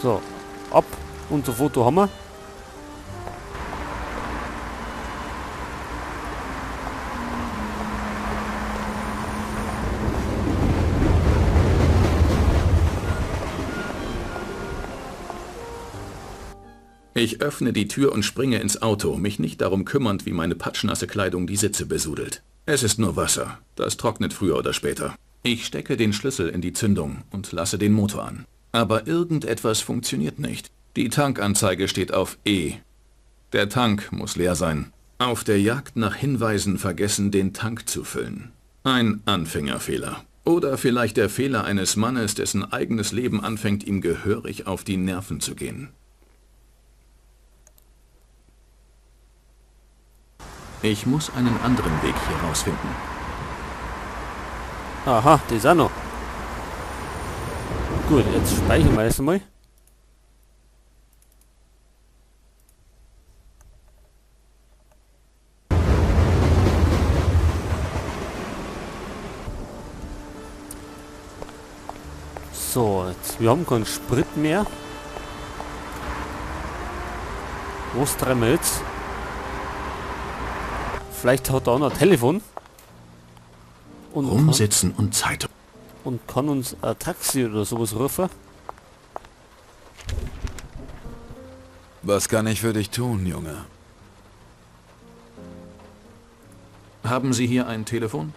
So, ab. Unser Foto haben wir. Ich öffne die Tür und springe ins Auto, mich nicht darum kümmernd, wie meine patschnasse Kleidung die Sitze besudelt. Es ist nur Wasser. Das trocknet früher oder später. Ich stecke den Schlüssel in die Zündung und lasse den Motor an. Aber irgendetwas funktioniert nicht. Die Tankanzeige steht auf E. Der Tank muss leer sein. Auf der Jagd nach Hinweisen vergessen, den Tank zu füllen. Ein Anfängerfehler. Oder vielleicht der Fehler eines Mannes, dessen eigenes Leben anfängt, ihm gehörig auf die Nerven zu gehen. Ich muss einen anderen Weg hier rausfinden. Aha, das auch noch. Gut, jetzt speichern wir erst einmal. So, jetzt, wir haben keinen Sprit mehr. Was treiben wir jetzt? Vielleicht hat er auch noch ein Telefon. Und Rumsitzen und Zeitung. kann uns ein Taxi oder sowas rufen. Was kann ich für dich tun, Junge? Haben Sie hier ein Telefon?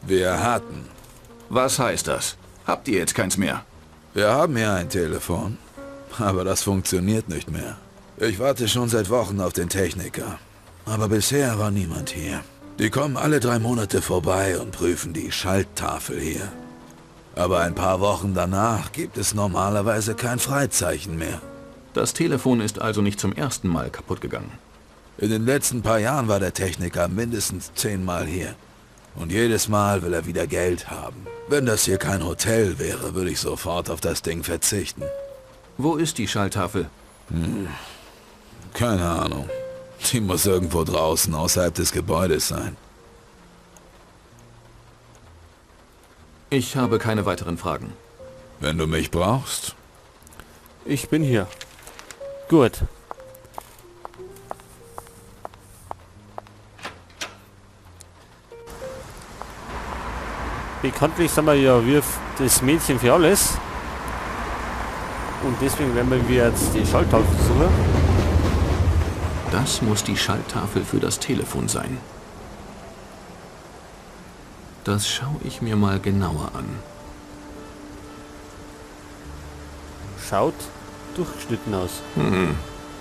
Wir hatten. Was heißt das? Habt ihr jetzt keins mehr? Wir haben hier ein Telefon, aber das funktioniert nicht mehr. Ich warte schon seit Wochen auf den Techniker. Aber bisher war niemand hier. Die kommen alle 3 Monate vorbei und prüfen die Schalttafel hier. Aber ein paar Wochen danach gibt es normalerweise kein Freizeichen mehr. Das Telefon ist also nicht zum ersten Mal kaputt gegangen. In den letzten paar Jahren war der Techniker mindestens 10-mal hier. Und jedes Mal will er wieder Geld haben. Wenn das hier kein Hotel wäre, würde ich sofort auf das Ding verzichten. Wo ist die Schalttafel? Keine Ahnung. Die muss irgendwo draußen außerhalb des Gebäudes sein. Ich habe keine weiteren Fragen. Wenn du mich brauchst. Ich bin hier. Gut. Bekanntlich sind wir ja wir das Mädchen für alles. Und deswegen werden wir jetzt die Schalttafel suchen. Das muss die Schalttafel für das Telefon sein. Das schaue ich mir mal genauer an. Schaut durchgeschnitten aus.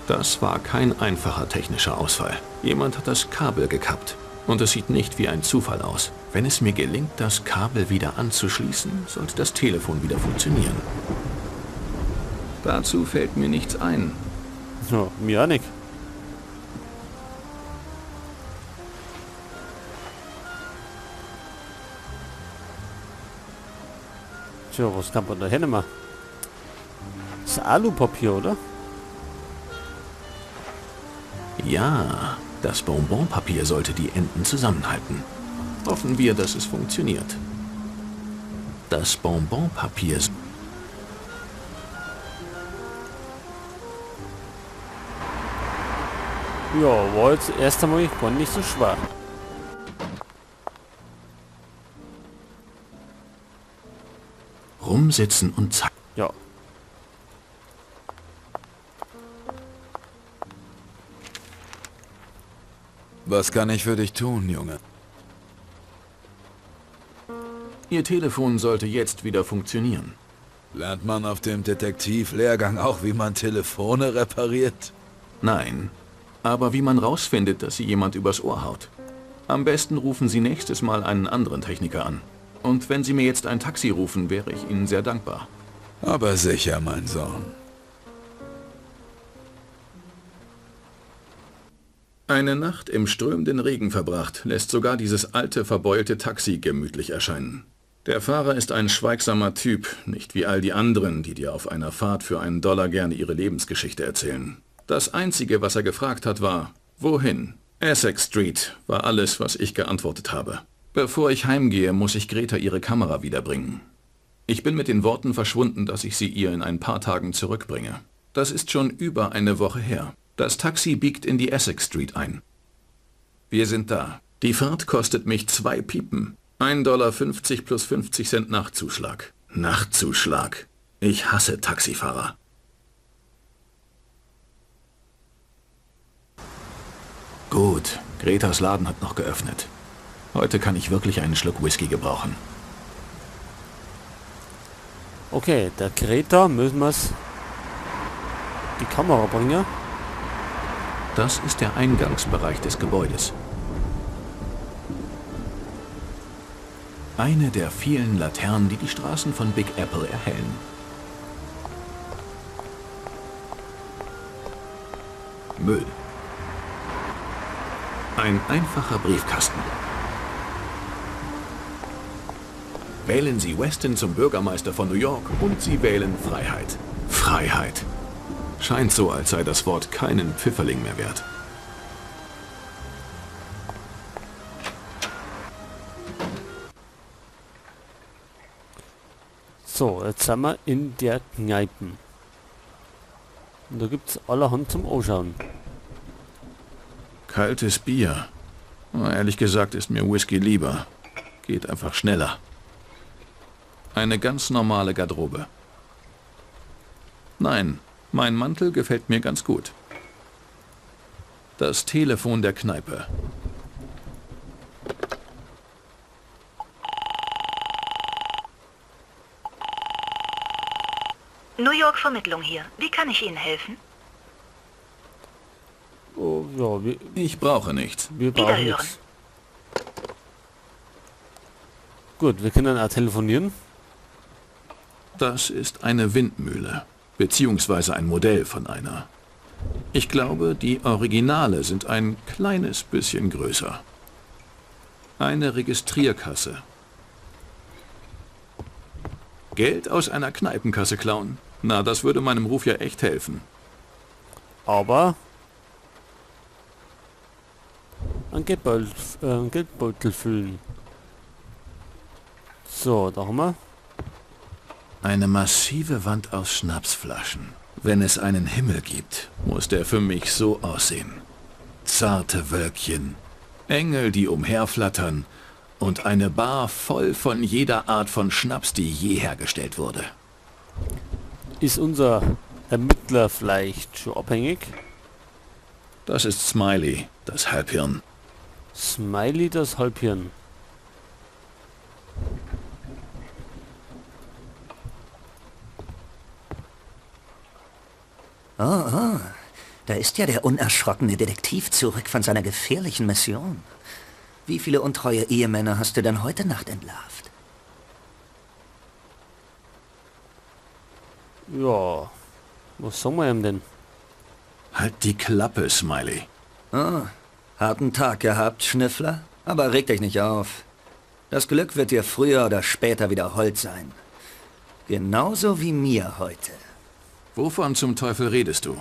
Das war kein einfacher technischer Ausfall. Jemand hat das Kabel gekappt. Und es sieht nicht wie ein Zufall aus. Wenn es mir gelingt, das Kabel wieder anzuschließen, sollte das Telefon wieder funktionieren. Dazu fällt mir nichts ein. Ja, mir auch nicht. Tja, was kann man da hinnehmen? Das ist Alupapier, oder? Ja, das Bonbonpapier sollte die Enden zusammenhalten. Hoffen wir, dass es funktioniert. Das Bonbonpapier Ja, war jetzt erst einmal gar nicht so schwer. Rumsitzen und zack. Ja. Was kann ich für dich tun, Junge? Ihr Telefon sollte jetzt wieder funktionieren. Lernt man auf dem Detektivlehrgang auch, wie man Telefone repariert? Nein, aber wie man rausfindet, dass sie jemand übers Ohr haut. Am besten rufen Sie nächstes Mal einen anderen Techniker an. Und wenn Sie mir jetzt ein Taxi rufen, wäre ich Ihnen sehr dankbar. Aber sicher, mein Sohn. Eine Nacht im strömenden Regen verbracht, lässt sogar dieses alte, verbeulte Taxi gemütlich erscheinen. Der Fahrer ist ein schweigsamer Typ, nicht wie all die anderen, die dir auf einer Fahrt für einen Dollar gerne ihre Lebensgeschichte erzählen. Das Einzige, was er gefragt hat, war, wohin? Essex Street war alles, was ich geantwortet habe. Bevor ich heimgehe, muss ich Greta ihre Kamera wiederbringen. Ich bin mit den Worten verschwunden, dass ich sie ihr in ein paar Tagen zurückbringe. Das ist schon über eine Woche her. Das Taxi biegt in die Essex Street ein. Wir sind da. Die Fahrt kostet mich 2 Piepen. 1,50 Dollar plus 50 Cent Nachtzuschlag. Nachtzuschlag. Ich hasse Taxifahrer. Gut, Gretas Laden hat noch geöffnet. Heute kann ich wirklich einen Schluck Whisky gebrauchen. Okay, der Greta müssen wir's die Kamera bringen. Das ist der Eingangsbereich des Gebäudes. Eine der vielen Laternen, die die Straßen von Big Apple erhellen. Müll. Ein einfacher Briefkasten. Wählen Sie Weston zum Bürgermeister von New York und Sie wählen Freiheit. Freiheit. Scheint so, als sei das Wort keinen Pfifferling mehr wert. So, jetzt sind wir in der Kneipe. Und da gibt's allerhand zum Anschauen. Kaltes Bier. Na, ehrlich gesagt ist mir Whisky lieber. Geht einfach schneller. Eine ganz normale Garderobe. Nein, mein Mantel gefällt mir ganz gut. Das Telefon der Kneipe. New York Vermittlung hier. Wie kann ich Ihnen helfen? Oh, ja, wir, ich brauche nichts. Wir brauchen nichts. Gut, wir können auch telefonieren. Das ist eine Windmühle, beziehungsweise ein Modell von einer. Ich glaube, die Originale sind ein kleines bisschen größer. Eine Registrierkasse. Geld aus einer Kneipenkasse klauen. Na, das würde meinem Ruf ja echt helfen. Aber ein Geldbeutel füllen. So, da haben wir. Eine massive Wand aus Schnapsflaschen. Wenn es einen Himmel gibt, muss der für mich so aussehen. Zarte Wölkchen, Engel, die umherflattern und eine Bar voll von jeder Art von Schnaps, die je hergestellt wurde. Ist unser Ermittler vielleicht schon abhängig? Das ist Smiley, das Halbhirn. Smiley, das Halbhirn. Oh, oh, da ist ja der unerschrockene Detektiv zurück von seiner gefährlichen Mission. Wie viele untreue Ehemänner hast du denn heute Nacht entlarvt? Ja, was sagen wir ihm denn? Halt die Klappe, Smiley. Oh, harten Tag gehabt, Schnüffler. Aber reg dich nicht auf. Das Glück wird dir früher oder später wieder hold sein. Genauso wie mir heute. Wovon zum Teufel redest du?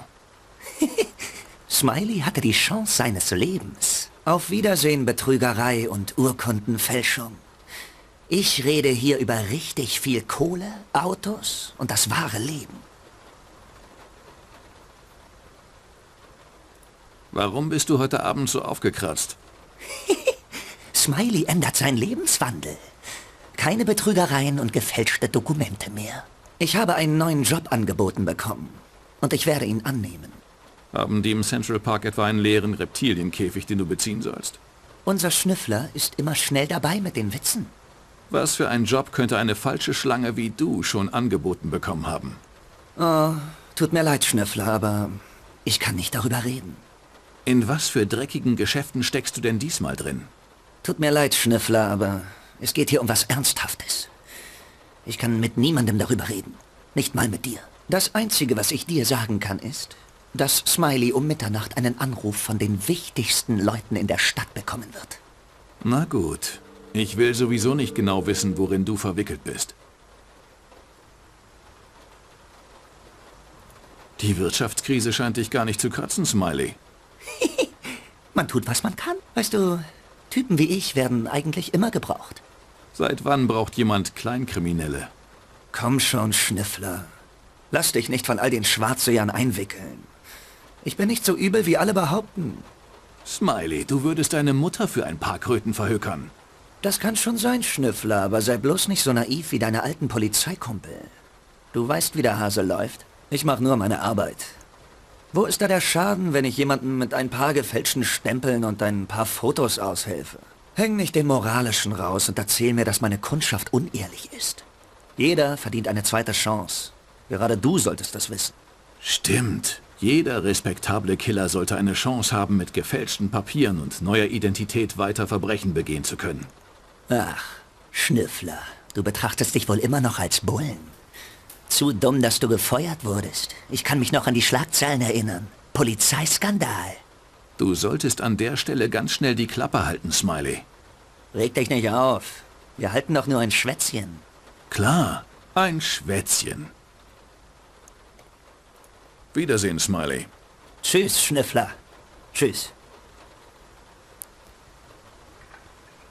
Smiley hatte die Chance seines Lebens. Auf Wiedersehen, Betrügerei und Urkundenfälschung. Ich rede hier über richtig viel Kohle, Autos und das wahre Leben. Warum bist du heute Abend so aufgekratzt? Smiley ändert seinen Lebenswandel. Keine Betrügereien und gefälschte Dokumente mehr. Ich habe einen neuen Job angeboten bekommen und ich werde ihn annehmen. Haben die im Central Park etwa einen leeren Reptilienkäfig, den du beziehen sollst? Unser Schnüffler ist immer schnell dabei mit den Witzen. Was für einen Job könnte eine falsche Schlange wie du schon angeboten bekommen haben? Oh, tut mir leid, Schnüffler, aber ich kann nicht darüber reden. In was für dreckigen Geschäften steckst du denn diesmal drin? Tut mir leid, Schnüffler, aber es geht hier um was Ernsthaftes. Ich kann mit niemandem darüber reden. Nicht mal mit dir. Das Einzige, was ich dir sagen kann, ist, dass Smiley um Mitternacht einen Anruf von den wichtigsten Leuten in der Stadt bekommen wird. Na gut. Ich will sowieso nicht genau wissen, worin du verwickelt bist. Die Wirtschaftskrise scheint dich gar nicht zu kratzen, Smiley. Man tut, was man kann. Weißt du, Typen wie ich werden eigentlich immer gebraucht. Seit wann braucht jemand Kleinkriminelle? Komm schon, Schnüffler. Lass dich nicht von all den Schwarzsehern einwickeln. Ich bin nicht so übel, wie alle behaupten. Smiley, du würdest deine Mutter für ein paar Kröten verhökern. Das kann schon sein, Schnüffler, aber sei bloß nicht so naiv wie deine alten Polizeikumpel. Du weißt, wie der Hase läuft. Ich mach nur meine Arbeit. Wo ist da der Schaden, wenn ich jemandem mit ein paar gefälschten Stempeln und ein paar Fotos aushelfe? Häng nicht den Moralischen raus und erzähl mir, dass meine Kundschaft unehrlich ist. Jeder verdient eine zweite Chance. Gerade du solltest das wissen. Stimmt. Jeder respektable Killer sollte eine Chance haben, mit gefälschten Papieren und neuer Identität weiter Verbrechen begehen zu können. Ach, Schnüffler, du betrachtest dich wohl immer noch als Bullen. Zu dumm, dass du gefeuert wurdest. Ich kann mich noch an die Schlagzeilen erinnern. Polizeiskandal. Du solltest an der Stelle ganz schnell die Klappe halten, Smiley. Reg dich nicht auf. Wir halten doch nur ein Schwätzchen. Klar, ein Schwätzchen. Wiedersehen, Smiley. Tschüss, Schnüffler. Tschüss.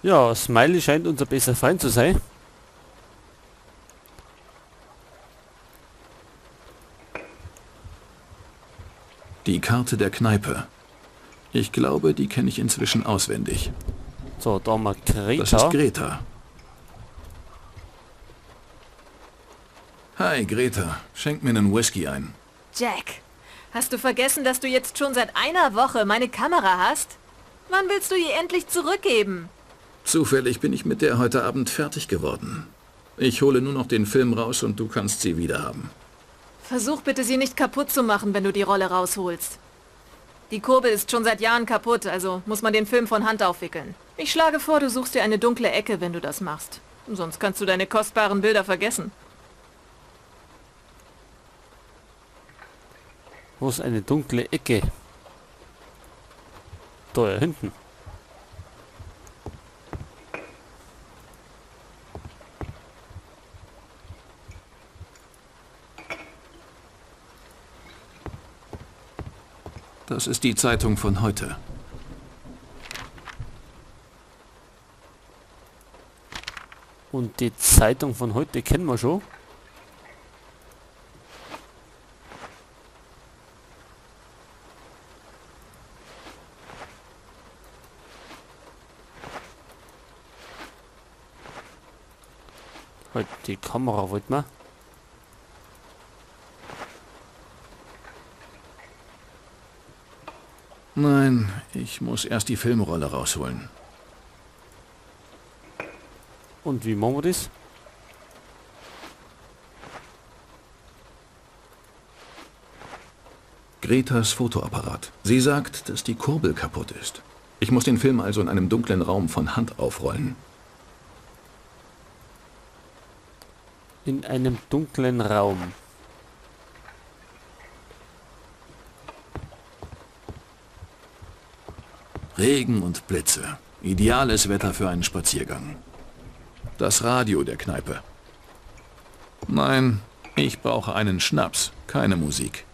Ja, Smiley scheint unser bester Freund zu sein. Die Karte der Kneipe. Ich glaube, die kenne ich inzwischen auswendig. So, da haben wir Greta. Das ist Greta. Hi, Greta. Schenk mir einen Whisky ein. Jack, hast du vergessen, dass du jetzt schon seit einer Woche meine Kamera hast? Wann willst du ihr endlich zurückgeben? Zufällig bin ich mit der heute Abend fertig geworden. Ich hole nur noch den Film raus und du kannst sie wiederhaben. Versuch bitte, sie nicht kaputt zu machen, wenn du die Rolle rausholst. Die Kurbel ist schon seit Jahren kaputt, also muss man den Film von Hand aufwickeln. Ich schlage vor, du suchst dir eine dunkle Ecke, wenn du das machst. Sonst kannst du deine kostbaren Bilder vergessen. Wo ist eine dunkle Ecke? Da hinten. Das ist die Zeitung von heute. Und die Zeitung von heute kennen wir schon. Halt, die Kamera wollten wir. Nein, ich muss erst die Filmrolle rausholen. Und wie machen wir das? Gretas Fotoapparat. Sie sagt, dass die Kurbel kaputt ist. Ich muss den Film also in einem dunklen Raum von Hand aufrollen. In einem dunklen Raum. Regen und Blitze. Ideales Wetter für einen Spaziergang. Das Radio der Kneipe. Nein, ich brauche einen Schnaps, keine Musik.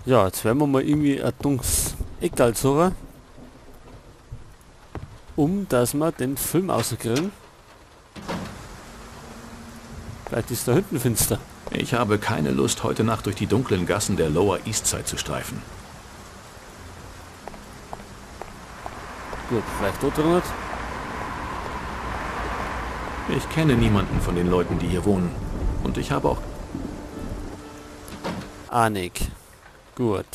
Ja, jetzt werden wir mal irgendwie ein dunkles Eckerl suchen, um dass wir den Film rauskriegen. Vielleicht ist da hinten finster. Ich habe keine Lust, heute Nacht durch die dunklen Gassen der Lower East Side zu streifen. Gut, vielleicht dort drin. Ich kenne niemanden von den Leuten, die hier wohnen. Und ich habe auch... Anik. Gut.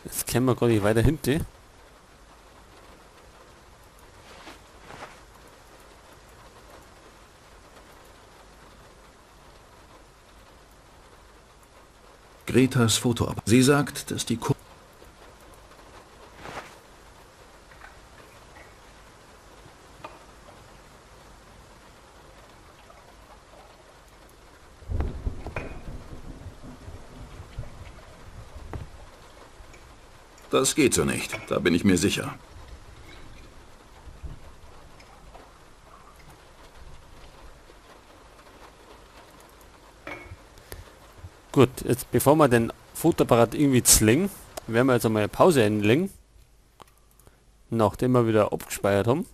Jetzt kennen wir gar nicht weiter hinten. Gretas Fotoapparat. Sie sagt, dass die Das geht so nicht, da bin ich mir sicher. Gut, jetzt bevor wir den Fotoapparat irgendwie zwingen, werden wir jetzt einmal eine Pause einlegen. Nachdem wir wieder abgespeichert haben.